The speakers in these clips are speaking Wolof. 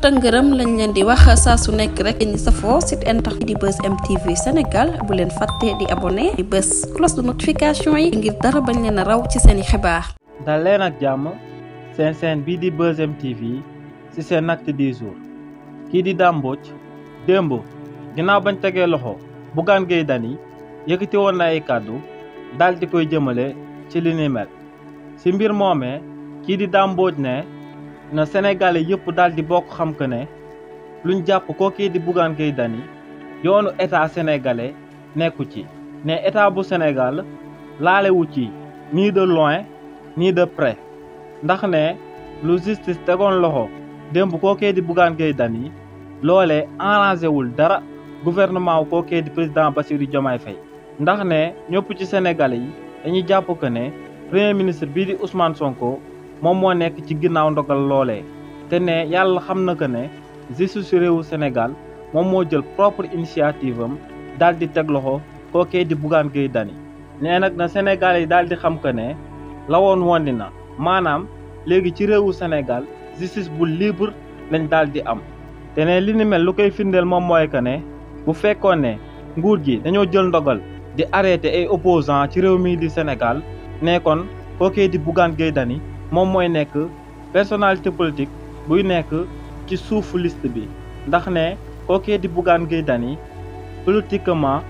tëngërëm lañ leen di wax saa su nekk rek ñi safoo site internet di Buzz M TV Sénégal bu leen fàtte di abonné di bës cloche de notification yi ngir dara bañ leen a raw ci seeni xibaar. dal leen ak jàmm seen chaîne bii di Buzz M TV ci seen acte du jour kii di Dame Mbodj démb ginnaaw bañ tegee loxo Bougane Gueye Dany yëkkati woon na ay kàddu daal di koy jëmale ci li ni mel ci mbir moomee kii di Dame Mbodj ne na Sénégalais yëpp daal di bokk xam que ne luñ jàpp ko kii di Bougane Gueye Dany yoonu état sénégalais nekku ci ne état bu Sénégal laalewu ci ni de loin ni de près ndax ne lu justice tegoon loxo démb koo kii di Bougane Gueye Dany loolee arrangé wul dara gouvernement wu koo kii di président Bassirou Diomaye Faye ndax ne ñëpp ci Sénégalais yi dañuy jàpp que ne premier ministre bii di Ousmane Sonko moom moo nekk ci ginnaaw ndogal loolee te ne yàlla xam na que ne justice réewu Sénégal moom moo jël propre initiative am daal di teg loxo kookee di Bougane Gueye Dany nee nag na Sénégalais yi daal di xam que ne la woon wondi na maanaam léegi ci réewu Sénégal justice bu libre lañ daal di am te ne li ni mel lu koy firndeel moom mooy que ne bu fekkoon ne nguur gi dañoo jël ndogal di arrêté ay opposants ci réew mii di Sénégal ne kon kookee di Bougane Gueye Dany moom mooy nekk personnalité politique buy nekk ci suufu liste bi ndax ne kookee di Bougane Gueye Dany politiquement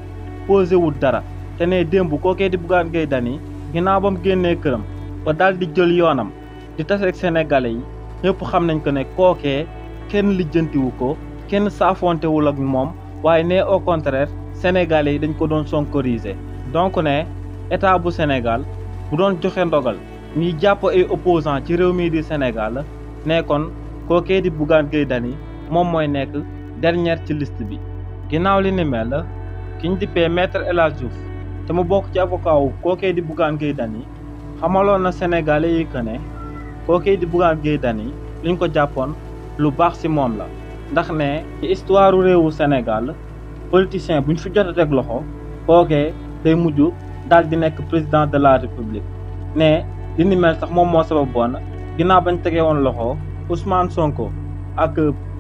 posé wul dara te ne démb kookee di Bougane Gueye Dany ginnaaw ba mu génnee këram ba daal di jël yoonam di tase ak sénégalais yi ñëpp xam nañ ko ne kookee kenn lijjantiwu ko kenn saafontewul ak moom waaye ne au contraire sénégalais yi dañ ko doon sonkoriser donc ne état bu Sénégal bu doon joxe ndogal ñuy jàpp ay opposants ci réew mii di Sénégal ne kon kookee di Bougane Gueye Dany moom mooy nekk dernière ci liste bi ginnaaw li ni mel ki ñu dippee maître El Hadji Diouf te mu bokk ci avocat wu kookee di Bougane Gueye Dany xamaloon na Sénégalais yi que ne kookee di Bougane Gueye Dany liñ ko jàppoon lu baax ci moom la ndax ne ci histoire réewu Sénégal politicien buñ fi jot a teg loxo kookee day mujj daal di nekk président de la république ne li ni mel sax moom moo sababoon ginnaaw bañ tegee woon loxo Ousmane Sonko ak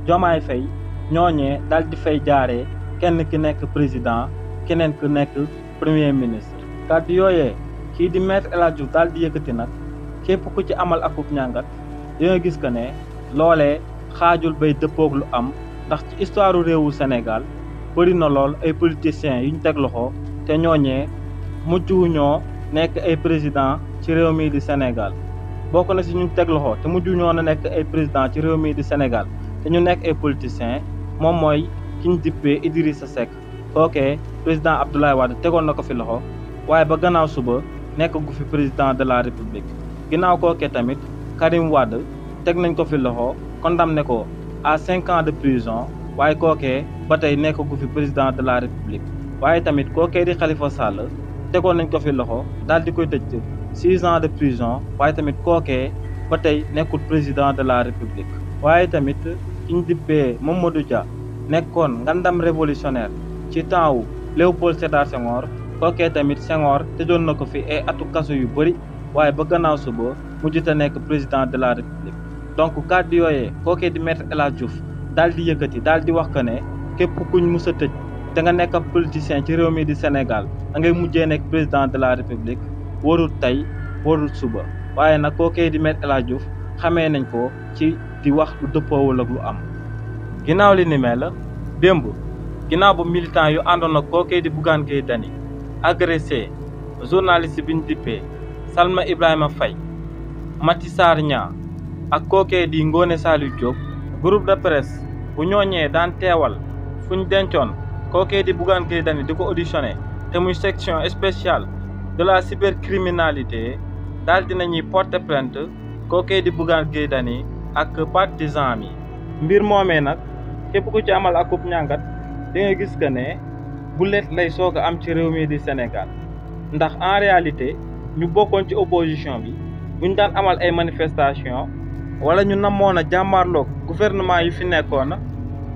Diomaye Faye ñooñee daal di fay jaaree kenn ki nekk président keneen ki nekk premier ministre. kàddu yooyee kii di maître El Hadji Diouf daal di yëkkati nag képp ku ci amal akub ñàngat di nga gis que ne loolee xaajul bay dëppoog lu am ndax ci histoire réewu Sénégal bëri na lool ay politiciens yu ñu teg loxo te ñooñee mujjuwuñoo nekk ay président ci réew mii di Sénégal bokk na si ñu teg loxo te mujjuwuñoo na nekk ay président ci réew mii di Sénégal te ñu nekk ay politiciens moom mooy ki ñu dippee Idrissa Seck kookee président Abdoulaye Wade tegoon na ko fi loxo waaye ba gannaaw suba nekk gu fi président de la République ginnaaw kookee tamit Karim Wade teg nañ ko fi loxo condamné ko à 5 ans de prison waaye kookee ba tey nekk gu fi président de la République waaye tamit kookee di Khalifa Sall tegoon nañ ko fi loxo daal di koy tëj 6 ans de prison waaye tamit kookee ba tey nekkul président de la République waaye tamit ki ñu dippee Mamadou Dia nekkoon ngandam révolutionnaire ci temps wu Léopold Sédar Senghor kookee tamit Senghor tëjoon na ko fi ay atu kaso yu bëri waaye ba gannaaw suba mujj te nekk président de la République donc kàddu yooyee kookee di maître El Hadji Diouf daal di yëkkati daal di wax que ne képp kuñ mus a tëj te nga nekk ab politicien ci réew mi di Sénégal da ngay mujjee nekk président de la République warul tey warul suba waaye nag kookee di maître El Hadji Diouf xamee nañ ko ci di wax lu dëppoowul ak lu am. ginnaaw li ni mel démb ginnaaw ba militant yu àndoon ak kookee di Bougane Gueye Dany agressé journaliste bi ñu dippee Salma Ibrahima Faye Mati Sarr Niang ak kookee di Ngoné Saliou Diop groupe de presse bu ñooñee daan teewal fu ñu dencoon kookee di Bougane Gueye Dany di ko auditionné te muy section spéciale de la cybercriminalité daal dinañuy porter plainte kookee di Bougane Gueye Dany ak partisans yi mbir moomee nag képp ku ci amal akub ñàngat di nga gis que ne bu let lay soog a am ci réew mi di Sénégal ndax en réalité ñu bokkoon ci opposition bi buñ daan amal ay manifestation wala ñu namoon a jàmmaarloog gouvernement yi fi nekkoon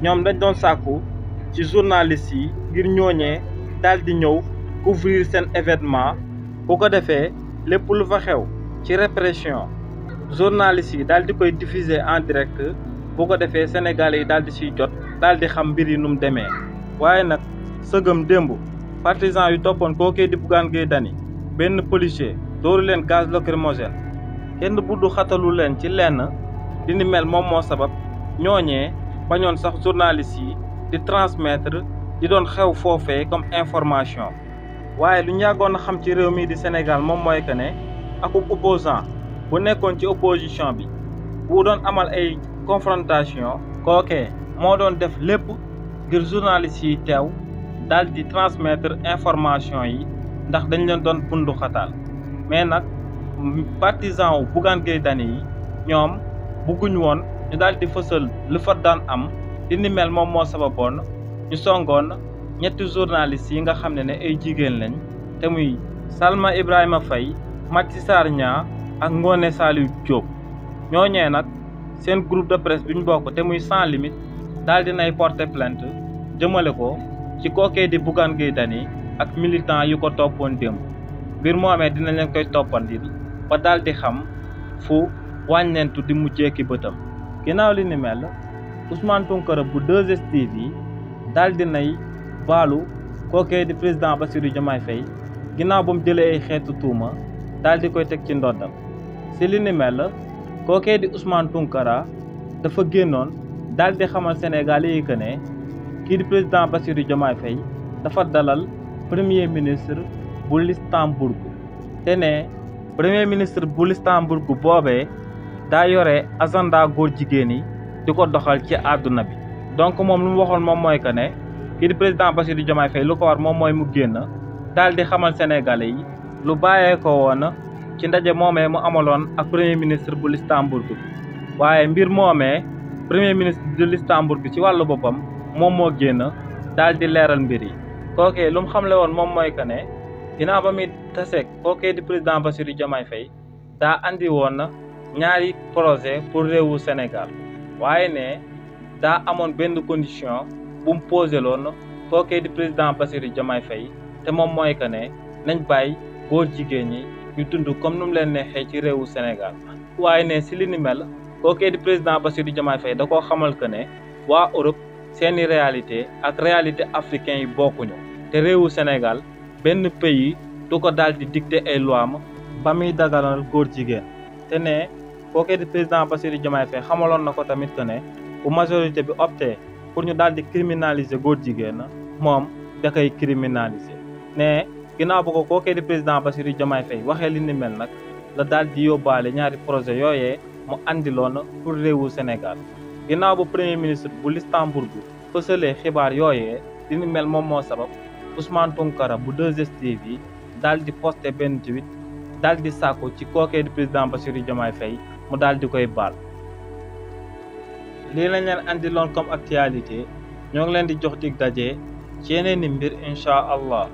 ñoom dañ doon sàkku ci journalistes yi ngir ñooñee daal di ñëw couvrir seen événement bu ko defee lépp lu fa xew ci répression journalistes yi daal di koy diffuser en direct bu ko defee Sénégalais yi daal di siy jot daal di xam mbir yi nu mu demee. waaye nag sëgëm démb partisan yu toppoon kookee di Bougane Gueye Dany benn policier dóoru leen gaz lacrymogène kenn buddu xatalu leen ci lenn li ni mel moom moo sabab ñooñee bañoon sax journalistes yi di transmettre di doon xew foofee comme information. waaye lu ñu yàggoon a xam ci réew mii di Sénégal moom mooy que ne akub opposant bu nekkoon ci opposition bi bu doon amal ay confrontation kookee moo doon def lépp ngir journalistes yi teew daal di transmettre information yi ndax dañ leen doon bundu xataal. mais nag partisan wu Bougane Gueye Dany yi ñoom bugguñ woon ñu daal di fësal lu fa daan am li ni mel moom moo sababoon ñu songoon ñetti journalistes yi nga xam ne ay jigéen lañ te muy Salma Ibrahima Faye Maty Sarr Niang ak Ngoné Saliou Diop. ñooñee nag seen groupe de presse bi ñu bokk te muy sans limite daal dinay porter plainte jëmale ko ci kookee di Bougane Gueye Dany ak militant yu ko toppoon démb. mbir moomee dinañ leen koy toppandil ba daal di xam fu wàññeentu di mujjee ki bëtam. ginnaaw li ni mel Ousmane Tounkara bu 2STV daal di nay baalu kookee di président Bassirou Diomaye Faye ginnaaw ba mu jëlee ay xeetu tuuma daal di koy teg ci ndoddam. si li ni mel kookee di Ousmane Tounkara dafa génnoon daal di xamal Sénégalais yi que ne kii di président Bassirou Diomaye Faye dafa dalal premier ministre bu Luxembourg te ne premier ministre bu Luxembourg boobee daa yore agenda góor jigéen yi di ko doxal ci àdduna bi. donc moom lu mu waxoon moom mooy que ne kii di président Bassirou Diomaye Faye lu ko war moom mooy mu génn daal di xamal Sénégalais yi lu bàyyee ko woon ci ndaje moomee mu amaloon ak premier ministre bu Luxembourg bi. waaye mbir moomee premier ministre bu Luxembourg bi ci wàllu boppam moom moo génn daal di leeral mbir yi. kookee lu mu xamle woon moom mooy que ne ginnaaw ba muy taseeg kookee di président Bassirou Diomaye Faye daa andi woon na ñaari projet pour réewu Sénégal waaye ne daa amoon benn condition bu mu posé loon kookee di président Bassirou Diomaye Faye te moom mooy que ne nañ bàyyi góor jigéen ñi ñu dund comme nu mu leen neexee ci réewu Sénégal. waaye ne si li ni mel kookee di président Bassirou Diomaye Faye da koo xamal que ne waa Europe seeni réalité ak réalité africain yi bokkuñu te réewu Sénégal benn pays du ko daal di dicter ay loi am ba muy daganal góor jigéen. te ne kookee di président Bassirou Diomaye Faye xamaloon na ko tamit que ne bu majorité bi opté pour ñu daal di criminaliser góor jigéen moom da koy criminaliser. ne ginnaaw ba ko kookee di président Bassirou Diomaye Faye waxee li ni mel nag la daal di yóbbaale ñaari projet yooyee mu andiloon pour réewu Sénégal. ginnaaw bu premier ministre bu Luxembourg fësalee xibaar yooyee li ni mel moom moo sabab Ousmane Tounkara bu 2STV daal di posté benn tweet daal di sàkku ci kookee di président Bassirou Diomaye Faye mu daal di koy baal. lii lañ leen andiloon comme actualité ñoo ngi leen di jox dig daje ci yeneen i mbir incha allah.